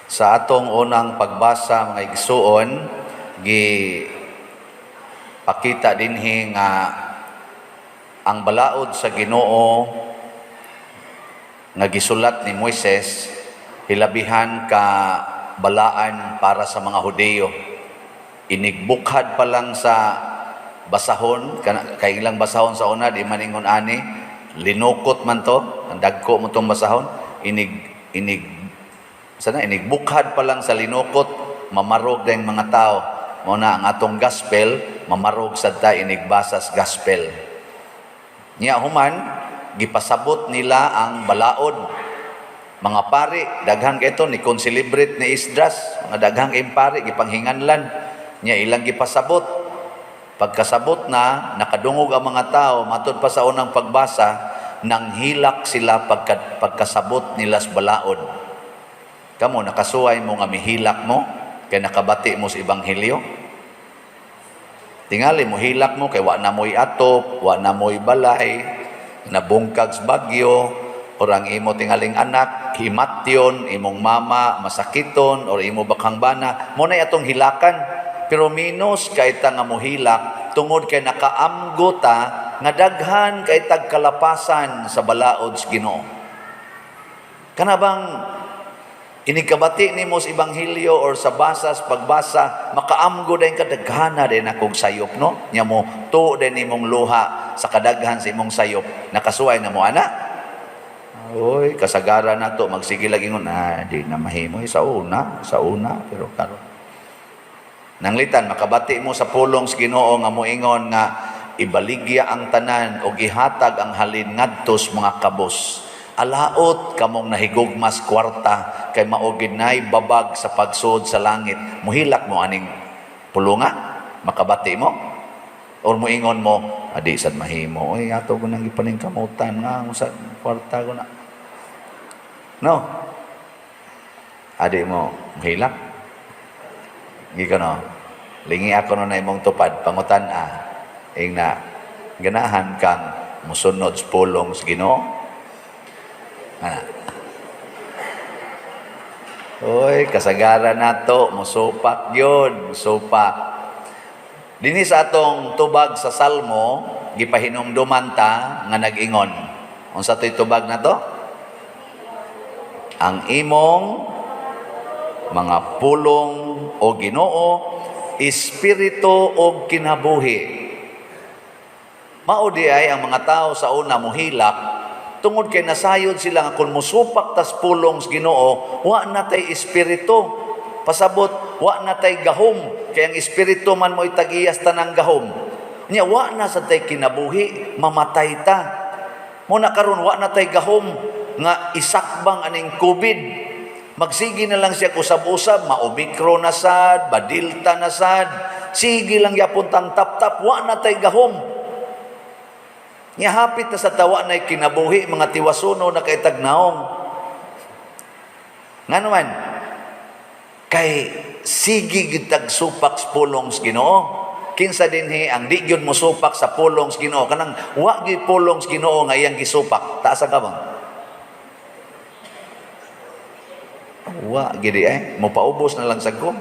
Sa atong unang pagbasa, mga igsuon, gi pakita dinhi nga ang balaod sa Ginoo nga gisulat ni Moises hilabihan ka balaan para sa mga Hudeyo. Inigbukhad pa lang sa basahon kay ilang basahon sa una di man ingon ani, linukot man to, ang dagko mo tong basahon. Inig inig sana inigbukhad pa lang sa linukot, mamarog dayong mga tao. Mao na ang atong gospel, mamarog sad ta inigbasa sa gospel. Nya human, gipasabot nila ang balaod. Mga pari, daghan kay ito ni concelebrate ni Esdras, mga daghang kayong pari gipanghinganlan nya, ilang gipasabot. Pagkasabot na, nakadungog ang mga tao. Matud pa sa unang pagbasa, nanghilak sila pagkasabot nila sa balaod. Kamo, nakasuway mo nga mihilak mo kay nakabati mo sa ebanghelyo? Tingali mo hilak mo kay wa na mo'y atop, wa na mo'y balay, nabungkag sa bagyo, or ang imo tingaling anak himatyon, imong mama masakiton, or imo bakhang bana mo na atong hilakan. Pero minus kay ta nga mohilak tungod kay nakaamgo ta nga daghan kay tag kalapasan sa balaod sa Ginoo. Kana bang inikabati nimo sa ebanghelyo or sa basa sa pagbasa, makaamgo dayon ka, daghana din akong sayop, no? Nya mo tuo din imong luha sa kadaghan sa imong sayop. Nakasuway na mo ana? Oy, kasagaran nato magsige lagi ingon, "Ah, di na mahimo." Sa una, sa una, pero karon nanglitan makabati mo sa pulong sa Ginoo nga moingon nga ibaligya ang tanan og ihatag ang halin ngadto sa mga kabos. Alaot kamong nahigugmas kwarta kay mao gid nay babag sa pagsud sa langit. Muhilak mo aning pulunga? Makabati mo? Or moingon mo, "Adi sad mahimo. Oy, ato ko nang gipaningkamutan nga sa kwarta ko na." No. Adi mo muhilak? Gikan no. Lingi ako no na imong tupad, pangutan ah. Ingna, ganahan kang musunod sa pulong sa Ginoo? Ana. Oy, kasagaran nato musupak gyud, musupak. Dinhi sa atong tubag sa Salmo, gipahinumduman ta nga nag-ingon. Unsa to'y tubag na to? Ang imong mga pulong, o Ginoo, espiritu og kinabuhi. Mao di ay ang mga tao sa una muhilak tungod kay nasayod sila nga kung musupak tas pulong sa Ginoo, wa na tay espiritu. Pasabot, wa na tay gahom kay ang espiritu man mo'y tag-iyas tanang gahom. Nya wa na sa tay kinabuhi, mamatay ta. Mo na karon wa na tay gahom nga isakbang aning COVID. Magsige na lang siya usab-usab, ma-Omicron na sad, ba-Delta na sad. Sige lang yapon tang tap-tap, wa na tay gahom. Nga hapit na sa tawa na kinabuhi, mga tiwasuno na kay tagnaong. Nga naman, kay sige gitag supak sa pulong sa Ginoo. Kinsa dinhi ang di gyud mosupak sa pulong sa Ginoo? Kanang wa gyud pulong sa Ginoo nga iyang gisupak. Taas ang kamang. Wa gidi eh, mopaubos na lang sa ko.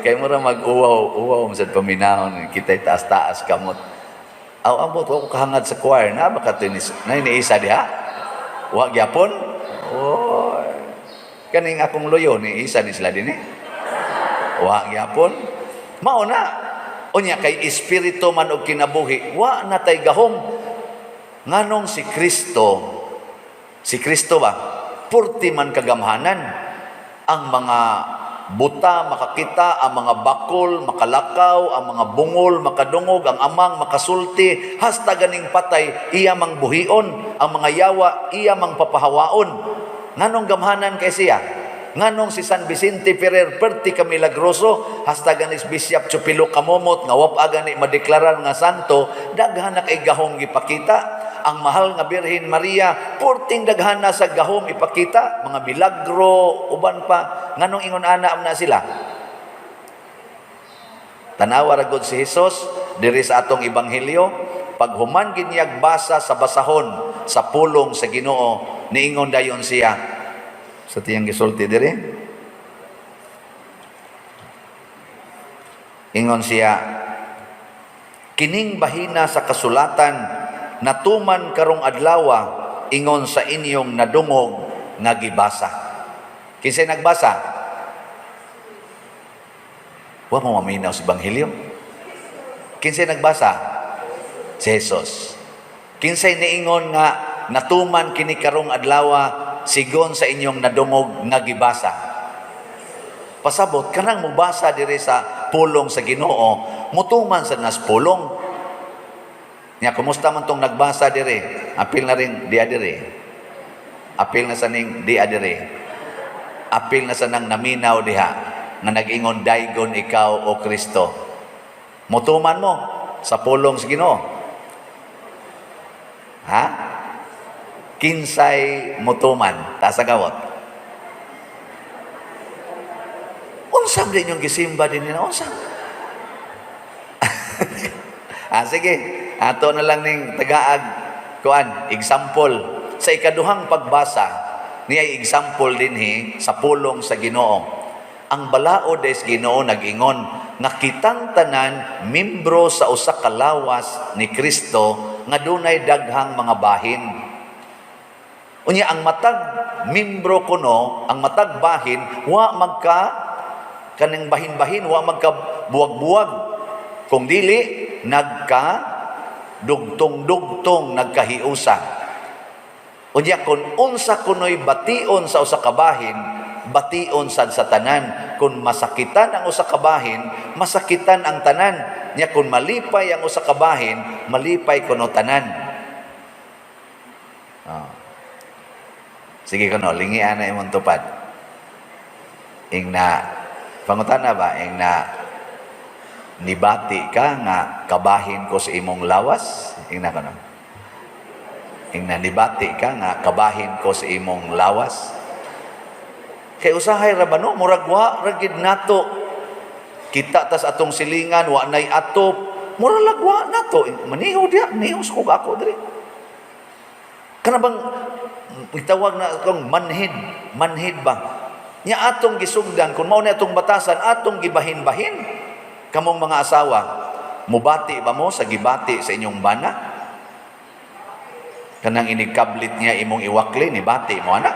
Kay mura mag-uwaw, uwaw man sad paminahon kita'y taas-taas kamot. Aw, ambot wa ko kahangad sa choir na baka tinis na ni isa diha. Wa gyapon. Oh. Kaning akong loyo ni isa ni sila dinhi. Wa gyapon. Mao na. Unya kay espiritu man og kinabuhi, wa na tay gahom. Nganong si Kristo, si Kristo ba, purti man kagamhanan. Ang mga buta makakita, ang mga bakol makalakaw, ang mga bungol makadungog, ang amang makasulti, hasta ganing patay iya mang buhion, ang mga yawa iya mang papahawaon. Nganong gamhanan kay siya? Nganong si San Vicente Ferrer perti ka milagroso, hasta ganis Bishop Chupilo Kamomot nga wa pa gani madeklarar nga santo, daghan na kay gahom gipakita. Ang mahal nga Birhen Maria, purting daghan na sa gahom ipakita, mga milagro, uban pa. Nganong ingon ana na sila? Tanawa ra gud si Jesus diri sa atong ebanghelyo, pag human ginyag basa sa basahon sa pulong sa Ginoo, niingon dayon siya, Sa tiyang gisulti diri. Ingon siya, kining bahina sa kasulatan natuman karong adlawa ingon sa inyong nadungog nga gibasa. Kinsay nagbasa? Wa mo maminaw sa ebanghelyo. Kinsay nagbasa? Si Jesus. Kinsay niingon nga natuman kini karong adlawa sigon sa inyong nadungog nga gibasa? Pasabot kanang mobasa diri sa pulong sa Ginoo, mutuman sa nas pulong. Nya kumusta man tong nagbasa diri? Apil na rin diya diri. Apil na sa ning diya diri. Apil na sa nang naminaw diha nga nag-ingon daygon ikaw o Kristo. Mutuman mo sa pulong sa Ginoo. Ha? Kinsay mutuman ta sa gawot. Unsa ba inyong gisimba din nila? Unsa? Ah, sige, ato na lang ning tagaag kuan example sa ikaduhang pagbasa niya, example dinhi sa pulong sa Ginoo. Ang balaod is Ginoo nag-ingon nga kitang tanan membro sa usa ka lawas ni Kristo nga dunay daghang mga bahin. Unya ang matag membro kuno, ang matag bahin wa magka kaning bahin-bahin, wa magka buwag-buwag. Kung dili nagka dugtong-dugtong, nagkahiusa. Unya kung unsa kuno'y bation sa usa ka bahin, bation sad sa tanan. Kung masakitan ang usa ka bahin, masakitan ang tanan. Nya kung malipay ang usa ka bahin, malipay kuno tanan. Oh. Sige kuno, lingian na imong tupad. Ingna pangutana ba, ingna nibati ka nga kabahin ko sa imong lawas? Ingna kuno. Ingna nibati ka nga kabahin ko sa imong lawas? Kay usahay ra ba no, murag wa ra gid nato. Kita tas atong silingan wa nay atop, murag lagwa nato. Maniho diha, maniho sa kog ako diri. Kana bang itawag na akong manhid, manhid ba? Nya atong gisugdan kung mao ni atong batasan, atong gibahin-bahin. Kamong mga asawa, mubati ba mo sa gibati sa inyong bana? Kanang inigkablit niya imong iwakli, nibati mo ana?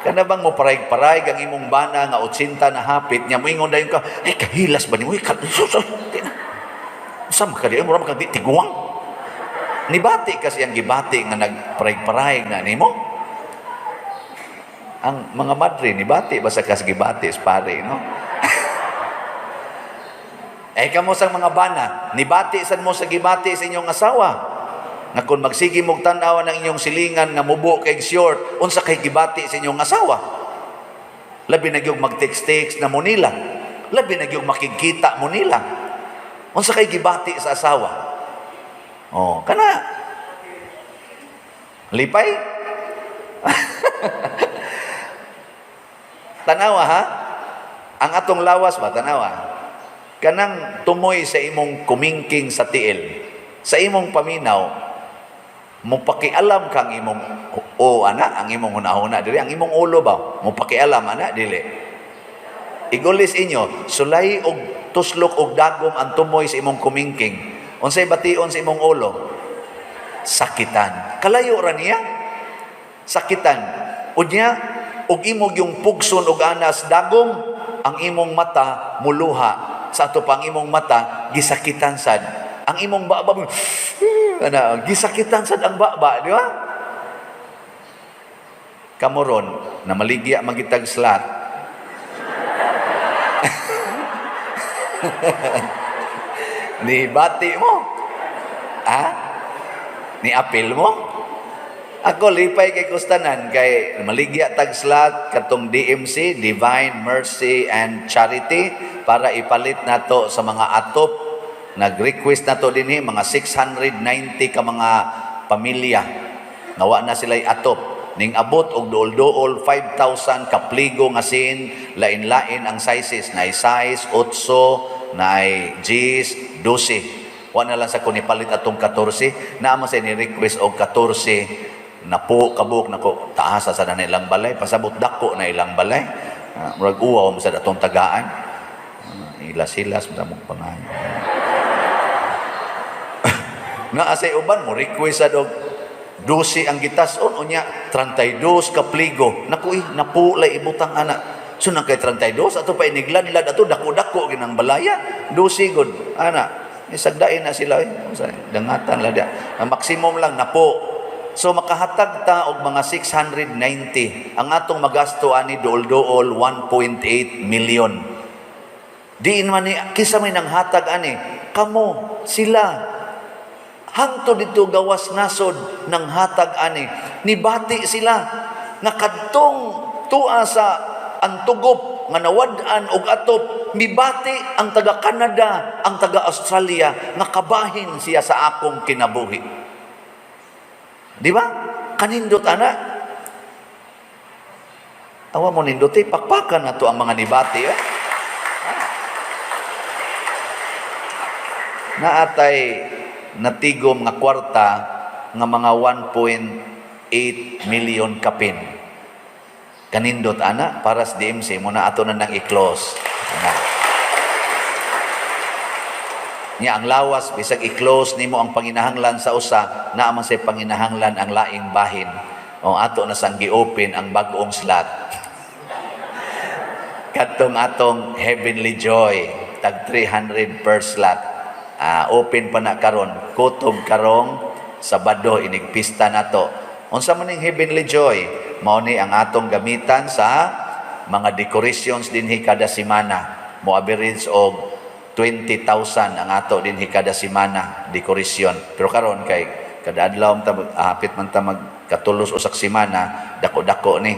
Kana bang mo paray-paray ang imong bana nga 80 na hapit niya, moingon dayon ka, ay kahilas ba nimo? Sa makadi, mura makadi tiguang. Nibati kasi ang gibati nga nagparay-paray na nimo. Ang mga madre nibati basta kas gibati sa pare, no? Eh kamo sang mga bana, nibati sad mo sa gibati sa inyong asawa. Nga kung magsige mog tan-aw ng inyong silingan nga mubo kay short, unsa kay gibati sa inyong asawa? Labi na gyud mag-text-text na mo nila. Labi na gyud makigkita mo nila. Unsa kay gibati sa asawa? Oh, kana. Lipay? Tanawa ha? Ang atong lawas ba, tanawa? Kanang tumoy sa imong kumingking sa tiil, sa imong paminaw, mupakialam kang imong o ana, ang imong hunahuna dili, ang imong ulo ba, mupakialam ana dili. Igulis inyo, sulay og tuslok og dagom ang tumoy sa imong kumingking. Unsay bation sa imong ulo? Sakitan. Kalayo ra niya. Sakitan. Unya og imong yung pugson og anas dagom, ang imong mata muluha. Sa ato pa ang imong mata gisakitan sad. Ang imong baba ana gisakitan sad ang baba, di ba? Kamoron na maligya magitag slat. Ni bati mo. Ha? Ni apil mo? Ako lipay kay kustanan kay maligya tag slat katong DMC, Divine Mercy and Charity, para ipalit nato sa mga atop. Nag-request nato dinhi mga 690 ka mga pamilya. Nawa na sila'y atop. Ning abot og duol-duol 5,000 kapligo nga sin, lain-lain ang sizes, naay size 8, naay 10, 12. Wa na lang sa kunipalit atong 14, naa man sa ni request og 14 Napo kabuk nako taasa sa na ilang balay, pasabot dako na ilang balay. Murag uwaw mo sa datong tagaan. Ilas-ilas mo sa mong pangayo. Naa say uban mo request sa dog 12 ang gitason, unya 32 ka pligo. Naku eh, napulay ibutang ana. So nang kay 32 ato pa inigladlad ato dako-dako ginang balaya. 12 gud ana. Isagdain na sila eh. Dangatan la dia. Ang maximum lang napo. So makahatag ta og mga 690. Ang atong magasto ani duol-duol 1.8 million. Diin man ni kisa may nanghatag ani kamo sila hangtod dito gawas nasod ng hatag ani nibati sila nga kadtong tua sa Antugop nga nawad-an og atop, mibati ang taga Canada, ang taga Australia nga kabahin siya sa akong kinabuhi. Di ba? Kanindot ana. Awa mo nindot eh, pakpakan na to ang mga nibati eh. Naatay natigom nga kwarta nga mga 1.8 million kapin. Kanindot ana para sa DMC mo na ato na nang i-close. Ana. Nya ang lawas bisag i-close nimo ang panginahanglan sa usa, naa man say panginahanglan ang laing bahin. O ato na sang gi-open ang bag-ong slot. Kadtong atong Heavenly Joy tag 300 per slot. Open pa na karon, kutob karong Sabado inig pista nato. Unsa man ning Heavenly Joy? Mao ni ang atong gamitan sa mga decorations dinhi kada semana. Mo average og 20,000 ang ato dinhi kada semana decoration. Pero karon kay kada adlaw ta hapit man ta magkatulos usak semana, dako-dako ni.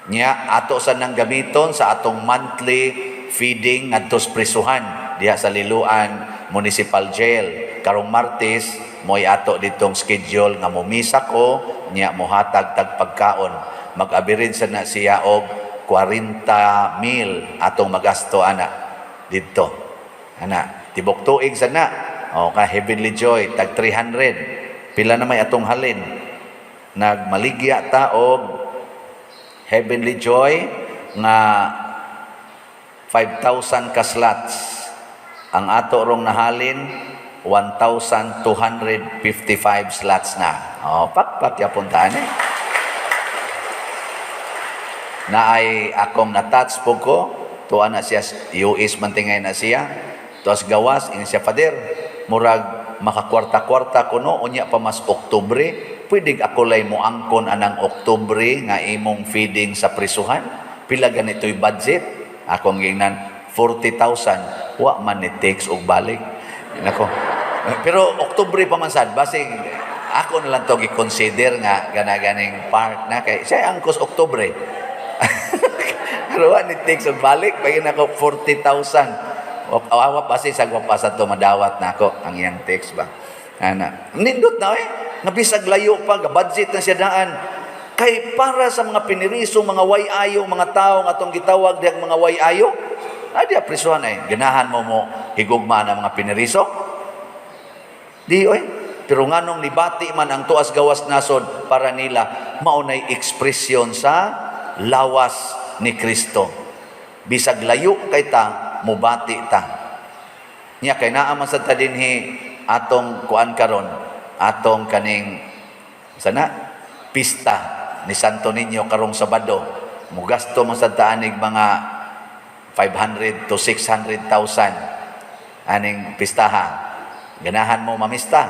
Nya ato sa nang gamiton sa atong monthly feeding ngadto sa prisuhan diha sa Liloan Municipal Jail. Karong Martes mo'y ato ditong schedule nga momisa ko nya mohatag tag pagkaon. Mag-average sa na siya og 40 mil atong magasto ana didto. Ana, tibok tuig sa na. O ka Heavenly Joy tag 300. Pila na may atong halin? Nagmaligya ta og Heavenly Joy nga 5,000 ka slots. Ang ato rong nahalin 1,255 slots na. O, pakpak yapon ta eh. Na ay akong na-touch po ko, tuwa na siya, US man tingay na siya, tuwas gawas, ini siya, Father, murag makakwarta-kwarta ko no, unya pa mas Oktubre, pwede ako lay mo angkon anang Oktubre nga imong feeding sa prisuhan? Pila ganito'y budget? Akong gingnan, 40,000. Wa man ni takes og balik. Nako. Pero Oktubre pa man sad, basig ako na lang to gi-consider nga gana-ganing part na kay siya angkos Oktubre. Pero wa ni takes og balik, pagin ako 40,000. Awa pa si sagwa pa sa to madawat nako ang iyang text ba. Ana. Nindot na eh. Nga layo pa, ga-budget na siya daan. Kay para sa mga piniriso, mga way-ayo, mga tao nga atong gitawag diyang mga way-ayo, ay diya prisuhan ay ganahan mo mo higugma na mga piniriso. Di oy. Pero nganong nibati man ang tuas gawas nasod para nila maunay ekspresyon sa lawas ni Kristo. Bisag layo kay ta, mubati ta. Nya kay naa man sad ta dinhi atong kuan karon, atong kaning sana pista ni Santo Niño karong Sabado. Mugasto man sad ta anig mga 500 to 600,000 aning pistaha. Ganahan mo mamista?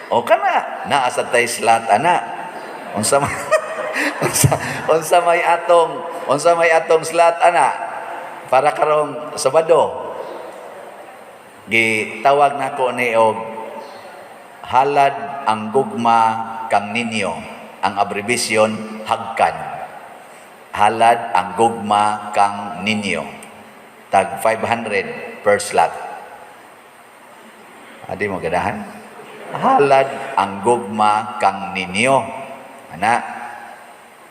O kana, naa sa tay slot ana. Unsa may unsa may atong slot ana para karong Sabado. Gitawag nako ni og halad ang gugma kang ninyo, ang abbreviation HAGKAN. Halad ang gugma kang ninyo. Tag 500 per slot. Adi mo ganahan? Halad ang gugma kang ninyo. Ana.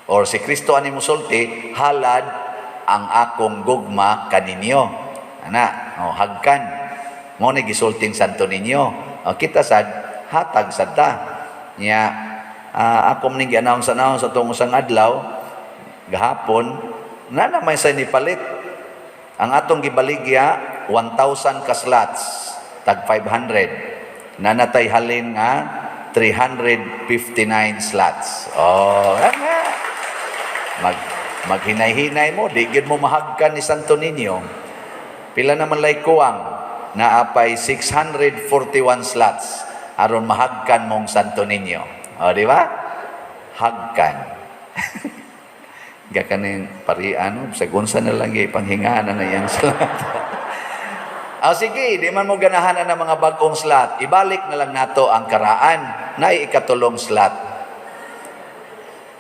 Or si Kristo ani musulti, halad ang akong gugma kaninyo. Ana, o hagkan. Mo ni gisulting Santo Niño. O, kita sad hatag sad ta. Nya Ako man ning gi-announce announce atong usang adlaw gahapon na na may sa nipalit. Ang atong gibaligya 1,000 ka slots, tag 500. Nanatay halin nga 359 slots. Oh, nga. Maghinay-hinay mo, di gyud mo mahagkan ni Santo Niño. Pila naman lay kuwang? Naapay 641 slots aron mahagkan mong Santo Niño. O, di ba? Hagkan. Ga kaning parian, sa gunsa na lang panghingaan na iyang slot. Ah, sige, di man mo ganahan na mga bagong slot. Ibalik na lang nato ang karaan na ikatulong slot.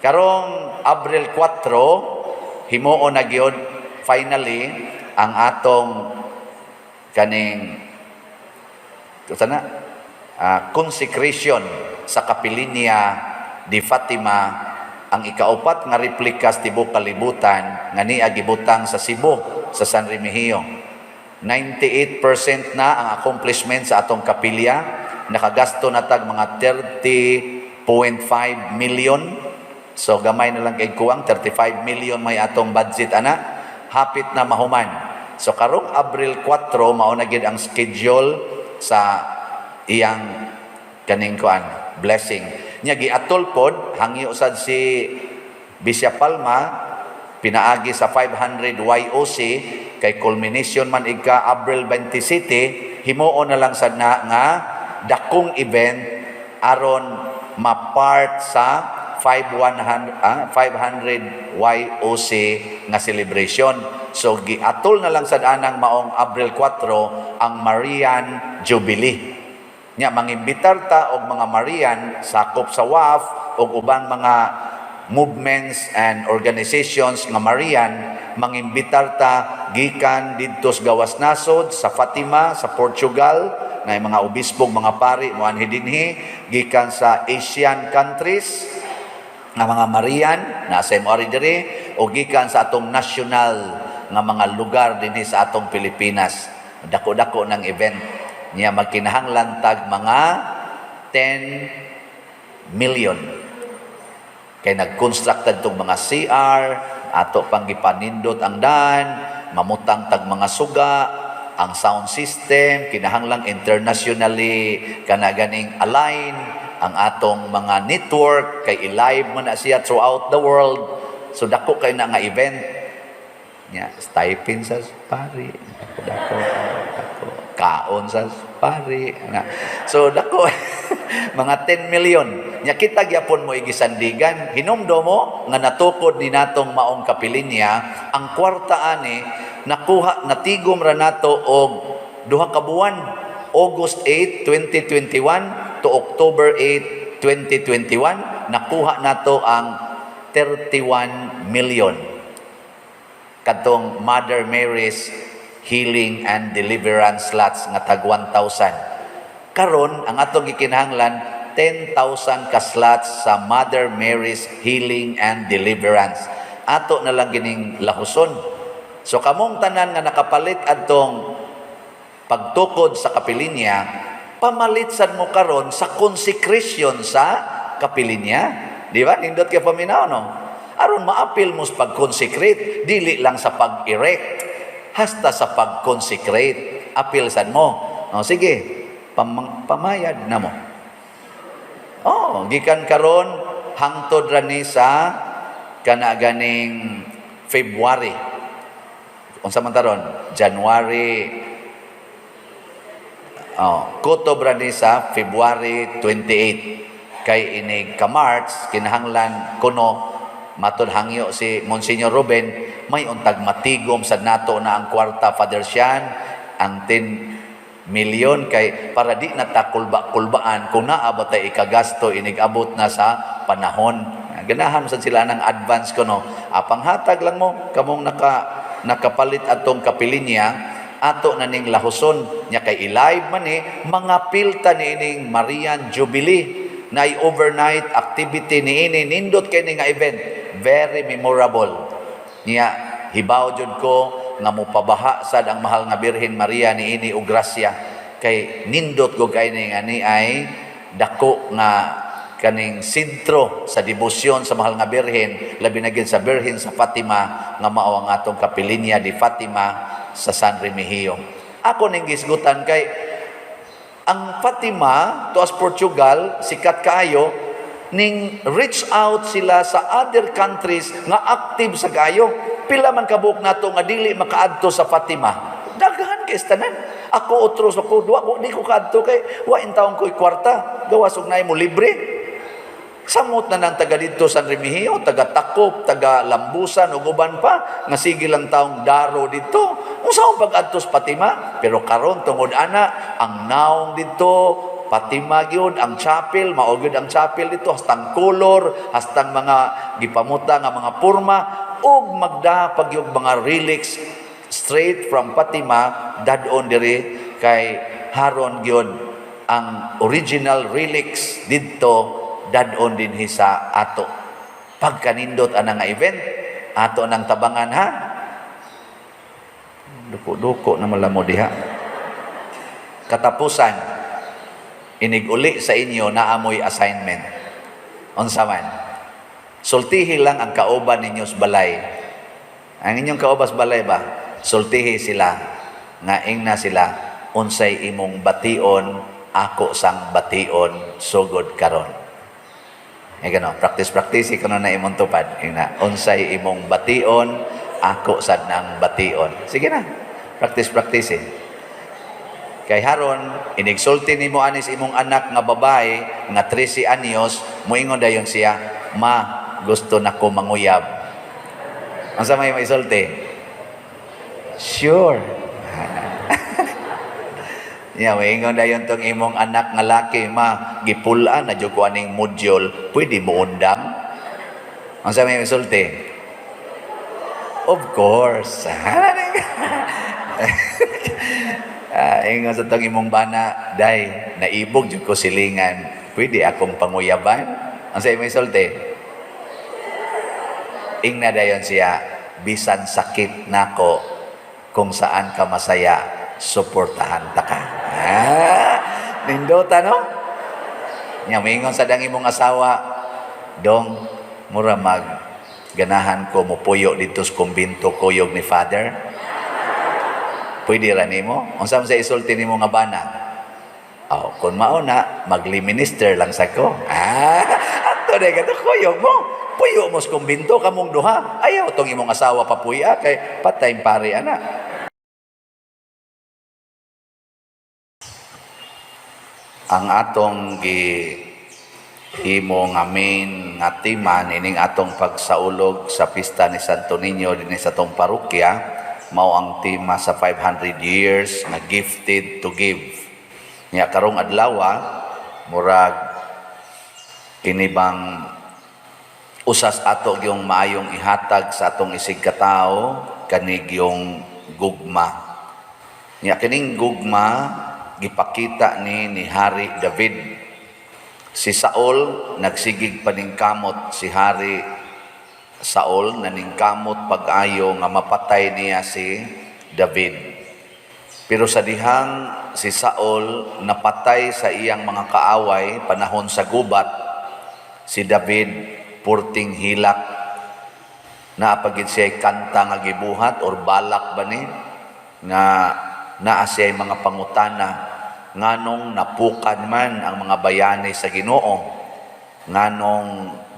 Karong Abril 4, himuon na gyud finally ang atong kaning sana consecration sa Kapilinya di Fatima, ang ikaupat nga replika sa tibuok kalibutan nga niya gibutang sa Cebu, sa San Remigio. 98% na ang accomplishment sa atong kapilya. Nakagasto na tag mga 30.5 million. So gamay na lang kay kuwang 35 million may atong budget ana. Hapit na mahuman. So karong Abril 4, mao na gyud ang schedule sa iyang kaning kuan blessing. Nya giatol pod, hangyo sad si Bishop Palma pinaagi sa 500 YOC kay culmination man ika Abril 27, himuon na lang sad na nga dakong event aron ma-part sa 5100 500 YOC nga celebration. So giatol na lang sad anang maong Abril 4 ang Marian Jubilee. Nya mangimbitar ta og mga Marian sakop sa WAF og ubang mga movements and organizations nga Marian, mangimbitar ta gikan didto sa gawas nasod, sa Fatima sa Portugal na mga obispong mga pari moanhi dinhi, gikan sa Asian countries nga mga Marian nasa mo ari diri, o gikan sa atong national nga mga lugar dinhi sa atong Pilipinas. Dako-dako ng event niya, magkinahanglan tag mga 10 million kay nag-construct tong mga CR, ato pang gipanindot ang dan, mamutang tag mga suga, ang sound system kinahanglang internationally kana ganing align ang atong mga network kay i-live man na siya throughout the world. So dako kay na nga event nya, stipend sa pari, dako, dako, dako, kaon sa pari na. So dako, mga 10 million. Nya kita gyapon mo igisandigan. Hinumdo mo nga natukod ni natong maong kapilinya, ang kwarta ani nakuha, natigom ra nato og 2 ka buwan, August 8, 2021 to October 8, 2021, nakuha nato ang 31 million kadtong Mother Mary's Healing and Deliverance slots nga tag 1,000. Karon ang atong gikinahanglan 10,000 ka slots sa Mother Mary's Healing and Deliverance. Ato na lang gining lahuson. So kamong tanan nga nakapalit adtong pagtukod sa kapilinya, pamalit sad mo karon sa consecration sa kapilinya. Di ba? Nindot kay paminaw, no? Aron maapil mo sa pag-consecrate, dili lang sa pag-erect, hasta sa pag-consecrate. Apil sad mo. O, sige, pamayad na mo. Oh, gikan karon hangtod ra ni sa kana ganing February. Unsa man taron? January. Oh, kutob ra ni sa February 28 kay inig ka March kinahanglan kuno matud hangyo si Monsignor Ruben may untag matigom sa nato na ang kwarta, Father Sean, ang 10 million kay para di na ta kulba-kulbaan kung naa ba tay ikagasto inig abot na sa panahon. Ganahan sad sila ng advance kuno. Panghatag lang mo kamong nakapalit atong kapilinya, ato na ning lahuson nya kay i-live man ni mga pilta ni ining Marian Jubilee na overnight activity ni ini. Nindot kay ni nga event, very memorable niya. Hibaw jud ko nga mopabaha sad ang mahal nga Birhen Maria ni ini og grasya kay nindot ko kay ni nga ni ay dako nga kaning sentro sa debosyon sa Mahal nga Birhen, labi na gid sa Birhen sa Fatima, nga mao ang atong Kapilinya di Fatima sa San Remigio. Ako ning gisgutan kay ang Fatima tuas Portugal, sikat kaayo ning reach out sila sa other countries nga active sa kaayo. Pila man kabuok nato nga dili makaadto sa Fatima? Daghan kay tanan. Ako otros ako duwa ko, di ko kaadto kay wa intawon ko'y kwarta, gawas og naay mo libre. Samot na ng taga didto San Remigio, taga Takop, taga Lambusan ug uban pa nga sige lang taong daro didto. Unsa ang pag-adto sa Fatima? Pero karon tungod ana ang naong didto Fatima gyud ang chapel, mao gyud ang chapel didto, hastang color, hastang mga gipamuta nga mga porma ug magda pag yung mga relics straight from Fatima dad-on diri, kay haron gyud ang original relics didto dad-on dinhi sa ato. Pagkanindot ana nga event, ato nang tabangan, ha. Duko-duko na malamo diha. Katapusan, inig-uli sa inyo, naamoy assignment. Unsa man? Sultihi lang ang kauban ninyo sa balay. Ang inyong kauban sa balay ba? Sultihi sila nga ingna sila, "Unsay imong bation, ako sang bation sugod karon." Eh gano, practice practice kuno na imong tupad. Ingna, "Unsay imong bation, ako sad nang bation." Sige na. Practice practice eh. Kay haron inigsulti nimo anis imong anak nga babae nga 13 anyos, moingon dayon siya, "Ma, gusto nako manguyab." Unsa may maisulti? Sure. Ya, moingon dayon tong imong anak nga laki, "Ma, gipul-an na jud ko aning module, pwede mo undang?" Unsa may maisulti? Of course. Ah, ingon sa tong imong bana, "Day, naibog jud ko silingan. Pwede akong panguyaban?" Unsa may isulti? Ingna dayon siya, "Bisan sakit nako, kung saan ka masaya, suportahan ta ka." Ah, nindota, no? Nya moingon sa dang imong asawa, "Dong, mura mag ganahan ko mupuyo dito sa kumbinto kuyog ni Father. Pwede ra nimo?" Unsa man sa isulti nimo nga bana? "Oh, kung mao na, magli-minister lang sa ko." Ah, ato na kato kuyog mo. Puyo mo sa kumbinto kamong duha. Ayaw tong imong asawa papuya kay patay pare ana. Ang atong gi himo nga main nga tema nining atong pagsaulog sa pista ni Santo Niño dinhi sa atong parokya mao ang tema sa 500 years nga "Gifted to Give". Nya karong adlaw, murag kini bang usas ato yung maayong ihatag sa atong isig katawo, kanig yung gugma. Nya kining gugma gipakita ni Hari David. Si Saul nagsigig paningkamot, si Hari Saul naningkamot pag-ayo nga mapatay niya si David. Pero sa dihang si Saul napatay sa iyang mga kaaway panahon sa gubat, si David purting hilak. Naapagid siya kanta nga gibuhat or balak ba ni nga naa siya mga pangutana, nganong napukan man ang mga bayani sa Ginoo, nganong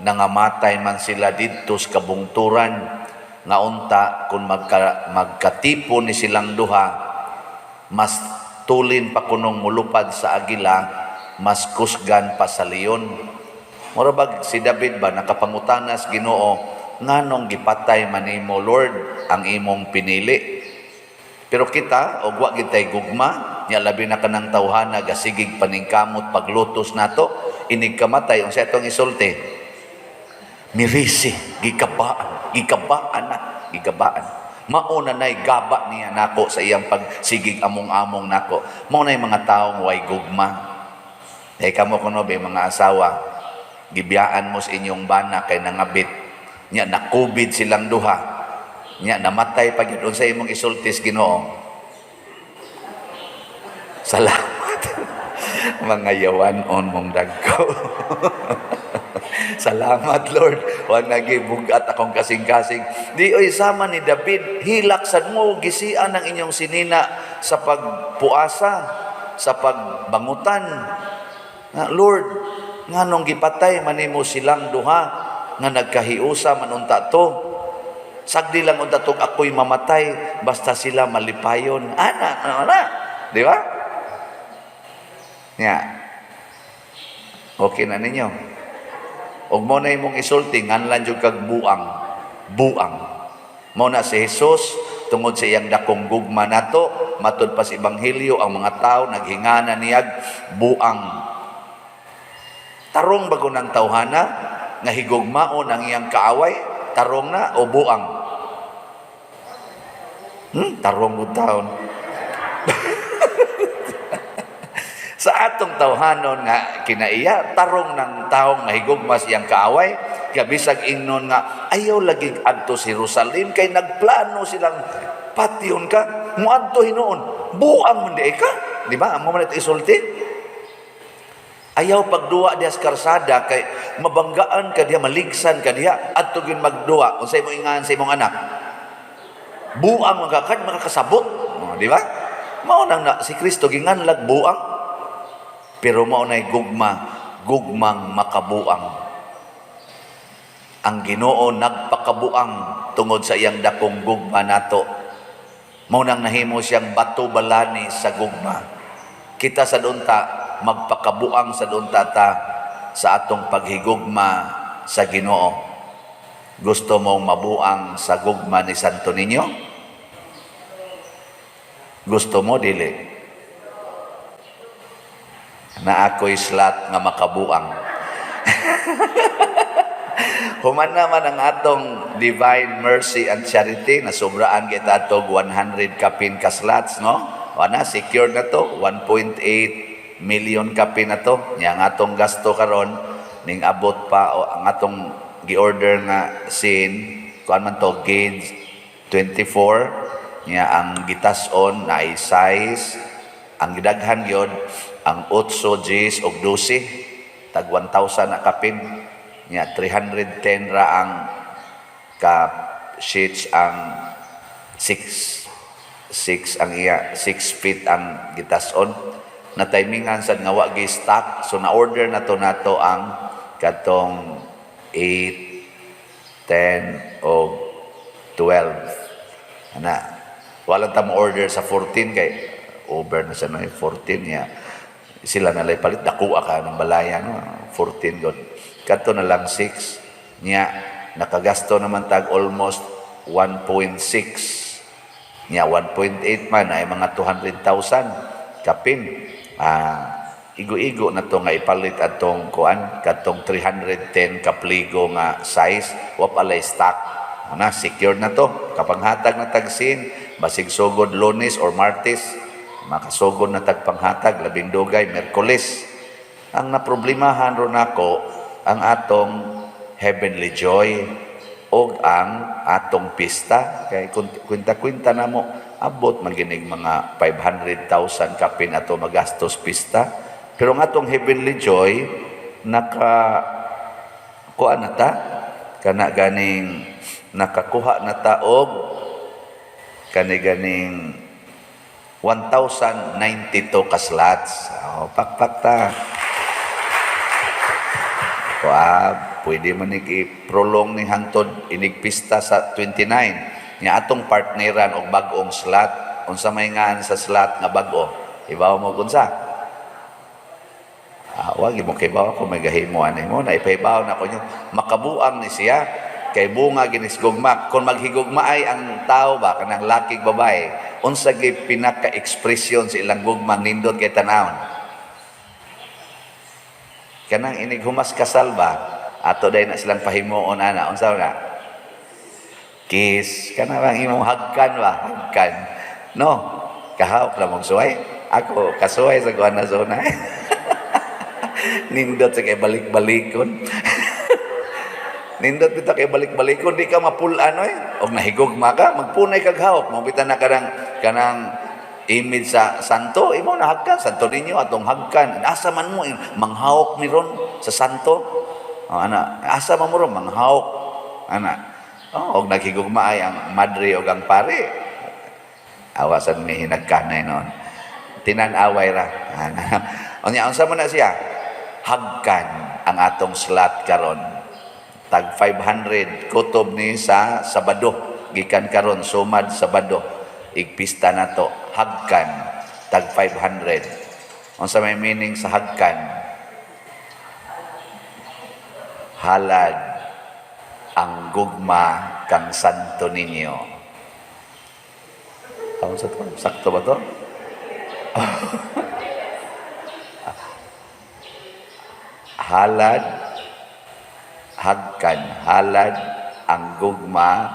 nangamatay man sila didto sa kabungturan, nga unta kung magkatipo ni silang duha, mas tulin pa kunong mulupad sa agila, mas kusgan pa sa leon. Mura bag si David ba nakapangutanas Ginoo, nganong gipatay man nimo, Lord, ang imong pinili? Pero kita og wa gid tay gugma nya, labi na kanang tawhana gasigig paningkamot paglutos nato, inig kamatay, unsa atong isulti? Mirisi, gikabaan, gikabaan na, gikabaan. Mao na nay gaba niya nako sa iyang pagsigig among-among nako. Mao nay mga taong way gugma. Eh kamo kuno be mga asawa, gibiyaan mo sa inyong bana kay nangabit. Nya nakubid silang duha. Nya namatay pa gyud, unsa imong isultis Ginoo? Salamat. Mga yawan-on mong dagko. Salamat, Lord. Wa nagibugat akong kasing-kasing. Di oy, sama ni David, hilak sad mo, gisian ang inyong sinina sa pagpuasa, sa pagbangutan. Nga, Lord, nganong gipatay manimo silang duha nga nagkahiusa man unta to? Sagdi lang unta tog ako'y mamatay, basta sila malipayon. Ana, ana. Di ba? Nya. Okay na ninyo. Og mo na imong isulti, nganlan jud kag buang. Buang. Mo na si Jesus, tungod sa iyang dakong gugma nato, matud pa sa Ebanghelyo, ang mga tao naghingana niyag buang. Tarong bago ng tawhana, nga higugmaon ang iyang kaaway, tarong na o buang? Tarong gud taon. Sa atong tawhanon nga kinaiya, tarong ng taong mahigugma sa iyang kaaway, kaya bisag ingnon nga ayaw lagi adto si Jerusalem kay nagplano silang patyon ka, muadto hinuon, buang man di ka, di ba? Amo man ito isulti. Ayaw pagduwa diha sa karsada kay mabanggaan ka diha, maligsan ka diha, adto gyud magduwa. Unsay mo ingan sa imong anak? Buang man ka kad makakasabot. Oh, di ba? Mao nang na, si Kristo ginganlag buang. Pero mao nay gugma, gugmang makabuang. Ang Ginoo nagpakabuang tungod sa iyang dakong gugma nato. Mao nang nahimo siyang bato balani sa gugma. Kita sa dunta magpakabuang sa dunta ta sa atong paghigugma sa Ginoo. Gusto mong mabuang sa gugma ni Santo Niño? Gusto mo dili? Na ako'y slot nga makabuang. Human naman ang atong Divine Mercy and Charity na sobraan kita atog 100 kapin ka slots, no? Wala, secure na to, 1.8 million kapin na to. Nya ang atong gasto karon ning abot pa o ang atong gi-order nga sin kuan man to, gauge 24, nya ang gitas-on na ay size ang gidaghan gyud ang 8 Gs og 12, tag 1,000 na kapin. Nya 310 ra ang ka sheets, ang 6 6 ang iya 6 feet ang gitason na timingan sad nga wa gi stock, so na order na to nato ang katong 8, 10 o 12 ana. Wala ta mo order sa 14 kay over na sa no 14 niya sila na lay palit, dakuha ka ng balaya, no? 14 god, kadto na lang 6. Niya nakagasto naman tag almost 1.6, niya 1.8 man ay mga 200,000 kapin. Igo-igo na to nga ipalit atong kuan, katong 310 kapligo nga size, wa palay stock na, secure na to. Kapanghatag na tagsin, basig sugod Lunes or Martes, makasugod na tag panghatag, labing dugay Merkules. Ang naproblemahan ron nako ang atong Heavenly Joy og ang atong pista kay kwenta-kwenta na mo, abot man ginig mga 500,000 kapin ato magastos pista. Pero ang atong Heavenly Joy, naka kuha na ta kana ganing nakakuha na ta og kani ganing 1,092 ka slots. Oh, pakpak ta. Kuha, pwede man i-prolong ni hangtod inigpista sa 29. Nga atong partneran og bag-ong slot. Unsa may ngan sa slot nga bag-o? Ibaw mo kunsa? Wag mo kay baw ako may gahimo ani mo na ipahibaw na ko nyo. Makabuang ni siya kay bunga ginis gugma. Kung maghigugma ay ang tao ba, kanang laki babae, unsa gyud pinaka-ekspresyon sa ilang gugma nindot kay tanawon? Kanang inig humas kasal ba, ato day na silang pahimuon ana, unsa na? Kiss, kana bang imong hagkan ba, hagkan, no? Kahawk ra mong suway. Ako kasuway sa kuan na zona. Nindot sa kay balik-balikon. Nindot bitaw kay balik-balikon, di ka mapulan oy. Og nahigugma ka, magpunay kag hawak, mo bitan na kanang kanang Image sa santo, imo na hagkan Santo Niño atong hagkan. Asa man mo manghawok ni ron sa santo? Oh, ana, asa man mo ron manghawok ana? Oh, og naghigugma ay ang madre og ang pare. Awasan mi hinagkanay noon. Tinan-away ra. Unya, unsa man na siya? Hagkan ang atong slot karon. Tag 500 kutob ni sa Sabado. Gikan karon sumad Sabado. Igpista na to. Hagkan tag 500. Unsa may meaning sa hagkan? Halad ang gugma kang Santo Niño. Tawag sa to? Sakto ba to? Halad, hagkan, halad ang gugma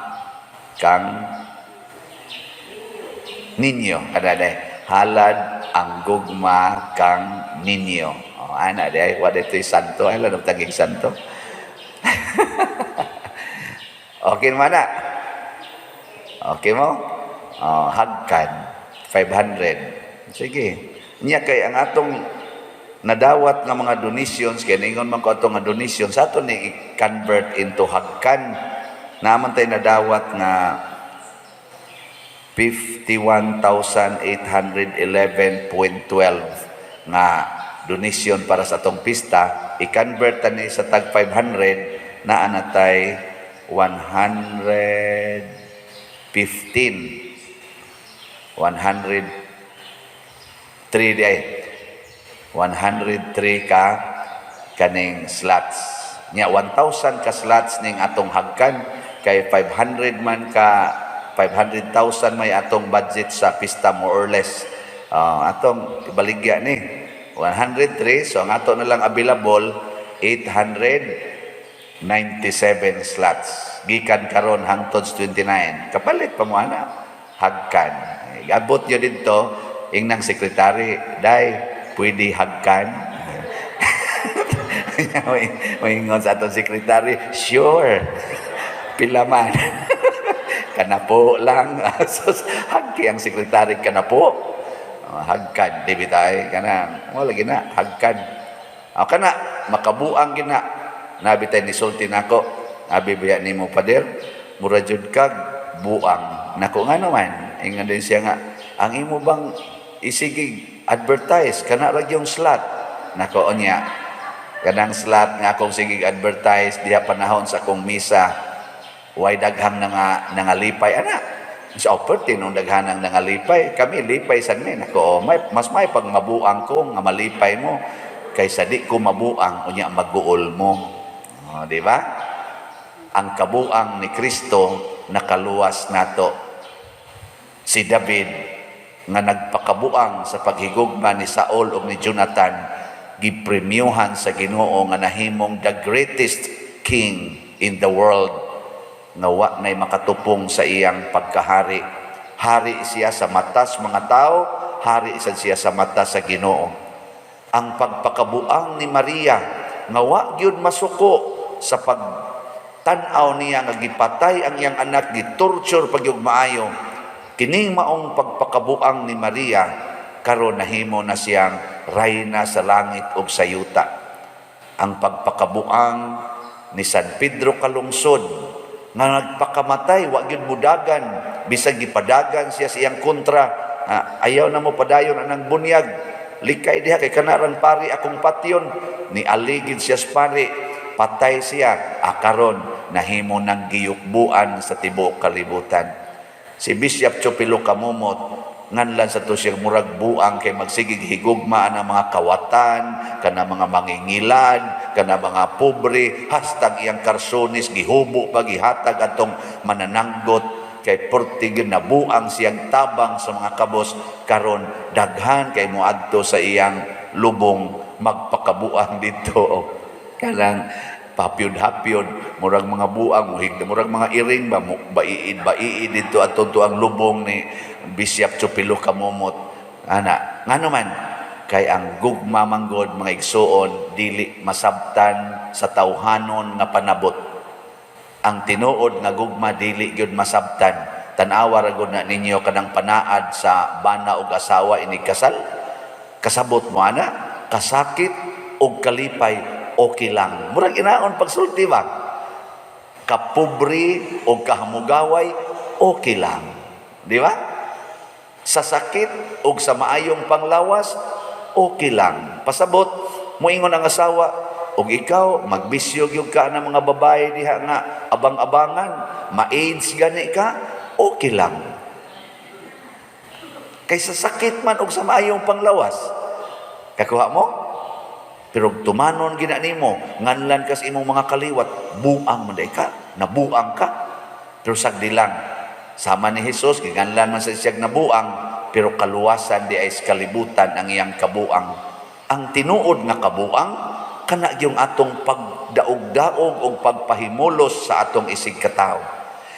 kang ninyo. Kada day, halad ang gugma kang ninyo. Oh, ana day, wa dito'y santo, ay lang taging santo. Okay man na. Okay mo? Oh, hagkan 500. Sige. Nya kay ang atong nadawat nga mga donations, kay ningon man ko ato nga donations ato ni i-convert into hagkan. Naman tay nadawat nga 51,811.12 nga donation para sa atong pista, i-convert ni sa tag 500, naa na tay 115, 103 di ay 103 ka kaning slots. Nya 1,000 ka slots ning atong hagkan kay 500 man ka, 500,000 may atong budget sa pista, more or less. Atong ibaligya ni 103, so ang ato na lang available 897 slots gikan karon hangtod 29. Kapalit pa mo ana, hagkan. Abot nyo dito, ingnang sekretary, "Day, pwede hagkan?" Maingon sa atong sekretary, "Sure. Pila man?" "Kanapo lang." Sus, hagki ang sekretary kanapo. Oh, hagkan, di bitay kana. Wala gina, hagkan. O kana makabuang gina. Nabi tay nisulti nako. Abi biya nimo, "Pader, mura jud kag buang." Nako, nga naman. Ingon din siya nga, "Ang imo bang isigig advertise kana ra yung slot?" Nako, unya kanang slot nga akong sigig advertise diha panahon sa akong misa, way daghang nangalipay ana sa offer nung daghanang nangalipay, kami lipay sad mi. Nako, oh, may, mas may pag mabuang ko nga malipay mo kaysa di ko mabuang unya maguol mo. Oh, di ba? Ang kabuang ni Kristo nakaluwas nato. Si David nga nagpakabuang sa paghigugma ni Saul ug ni Jonathan, gipremyuhan sa Ginoo nga nahimong the greatest king in the world nga wa nay makatupong sa iyang pagkahari. Hari siya sa matas mga tao, hari sad siya sa mata sa Ginoo. Ang pagpakabuang ni Maria nga wa gyud masuko sa pagtan-aw niya nga gipatay ang iyang anak, gitorture pag maayo, kining maong pagpakabuang ni Maria, karon nahimo na siyang rayna sa langit ug sa yuta. Ang pagpakabuang ni San Pedro Calungsod nga nagpakamatay, wa gyud mudagan bisag gipadagan siya sa iyang kontra. Ah, ayaw na mo padayon anang bunyag, likay diha kay kanarang pari akong patyon. Ni aligid siya sa pari, patay siya. Akaron nahimo ng giyukbuan sa tibuok kalibutan. Si Bishop Chupilo Kamumot, nganlan sa to siya murag buang kay magsigig higugma ang mga kawatan kana, mga mangingilad kana, mga pobre, hastag iyang karsonis gihubo pa, gihatag atong manananggot kay porte gyud nabuang siyang tabang sa mga kabos. Karon daghan kay moadto sa iyang lubong, magpakabuang dito kanang papyod-hapyod, murag mga buang muhig, murag mga iring ba baiid baiid dito atong ang lubong ni Bishop Chupilo Kamumot ana. Ngano man? Kay ang gugma manggod, mga igsuon, dili masabtan sa tawhanon nga panabot. Ang tinuod nga gugma dili gyud masabtan. Tan-awa ra gud na ninyo kanang panaad sa bana og asawa inig kasal. Kasabot mo ana, kasakit og kalipay, okay lang. Murag inaon pagsulti ba? Kapobre og kahamugaway, okay lang. Di ba? Sa sakit og sa maayong panglawas, okay lang. Pasabot, moingon ang asawa, og ikaw, magbisyo gyud ka ng mga babae diha nga abang-abangan, ma-AIDS gani ka, okay lang. Kay sa sakit man og sa maayong panglawas, kakuha mo? Pero tumanon gina nimo, nganlan kas imong mga kaliwat, buang man day ka, nabuang ka. Pero sagdi lang, sama ni Jesus, giganlan man sa siyag nabuang, pero kaluwasan di ay sa kalibutan ang iyang kabuang. Ang tinuod nga kabuang, kana yung atong pagdaog-daog o pagpahimulos sa atong isig katao.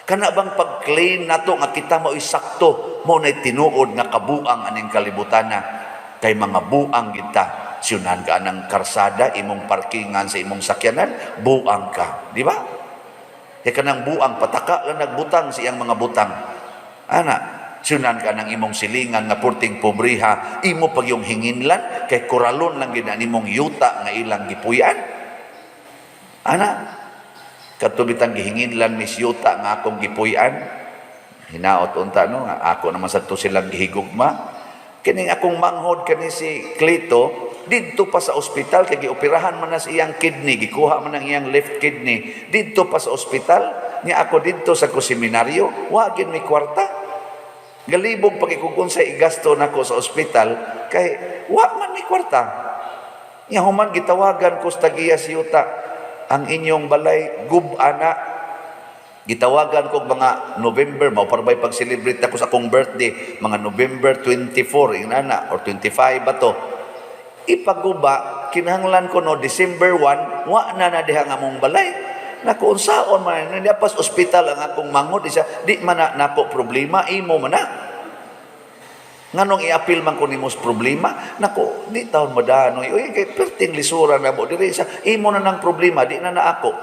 Kana bang pag-claim nato nga kita mao'y sakto, mao na'y tinuod nga kabuang aning kalibutana? Kay mga buang kita. Siyunan ka ng karsada, imong parkingan sa imong sakyanan, buang ka. Di ba? Kay kanang buang, pataka lang nagbutang sa iyang mga butang. Ana, siyunan ka ng imong silingan nga purting pobriha, imo pag yung hinginlan, kay kuralon lang gina nimong yuta nga ilang gipuyan. Ana, kadto bitang gihinginlan mis yuta nga akong gipuy-an, hinaot unta no, nga ako naman sa to silang gihigugma. Kining akong manghod kani si Clito, didto pa sa ospital kay gioperahan man na sa iyang kidney, gikuha man ang iyang left kidney. Didto pa sa ospital, niya ako didto sa ko seminaryo, wa gyud may kwarta. Galibog pag kung sa igasto nako sa ospital kay wa man may kwarta. Nya human gitawagan ko sa tagiya si yuta, ang inyong balay gub-ana. Gitawagan ko mga November, mao para ba'y pag-celebrate ako sa akong birthday, mga November 24, ingana, or 25 ba to? Ipaguba, kinahanglan ko no, December 1, wa na na diha nga mong balay. Naku, unsaon man, nandiya pas ospital ang akong manghod, di siya, di man na nako problema, imo man na. Nganong i-appeal man ko nimo sa problema, nako, di taon madanoy. Uy, kay perting lisura na mo diri siya, imo na nang problema, di na na ako.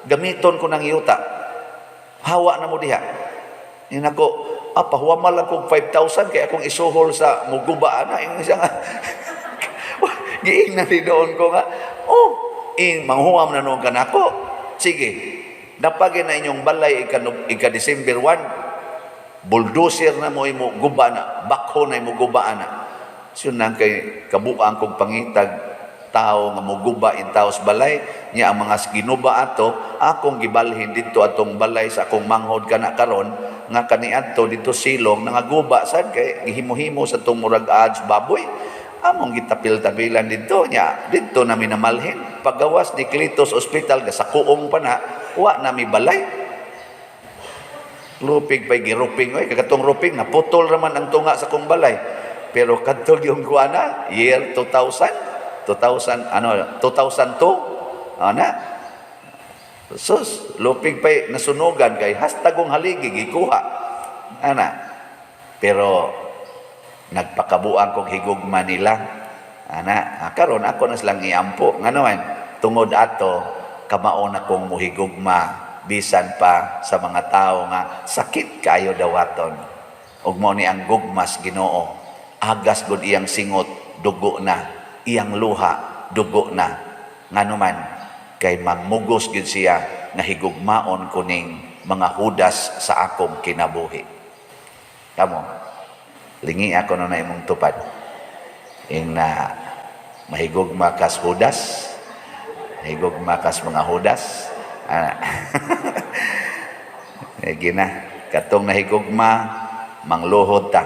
Gamiton ko ng yuta. Hawa na mo diha. Ni nako, pahuwamal lang kog 5,000 kay akong isuhol sa muguba ana. Ingon siya nga. Giing na ni doon ko nga, oh, in manghuam na noon ka nako. Sige, napagin na inyong balay ika December 1, bulldozer na mo imo guba na, bakho na imo guba na. So nang kay kabuang kog pangitag tao nga moguba in taos balay niya, ang mga ginuba ato akong gibalhin didto atong balay sa akong manghod kana karon nga kaniadto didto silong nangaguba sad kay gihimo-himo sa tong murag ads baboy, among gitapil-tapilan didto. Nya didto nami namalhin. Pagawas ni Clitos Hospital, gasakuong pa na, wa nami balay. Lupig pa'y giruping oy, katong ruping naputol raman ang tunga sa kong balay. Pero kadto yung kuana year 2000 2000 ano 2002 ana, sus, lupig pa'y nasunugan kay hastagong haligi gikuha ana. Pero nagpakabuang kong higugma nila ana. Karon ako na silang iampo, ngano man tungod ato kamao na kong muhigugma bisan pa sa mga tao nga sakit kayo dawaton. Ug mao ni ang gugmas Ginoo, agas gud iyang singot, dugo na iyang luha, dugo na. Ngano man kay mangmugos gyud siya nga higugmaon kuning mga hudas sa akong kinabuhi. Kamo, lingi ako na imong tupad ing na mahigugma kas hudas, mahigugma kas mga hudas. Ah. Sige na, katong nahigugma, mangluhod ta.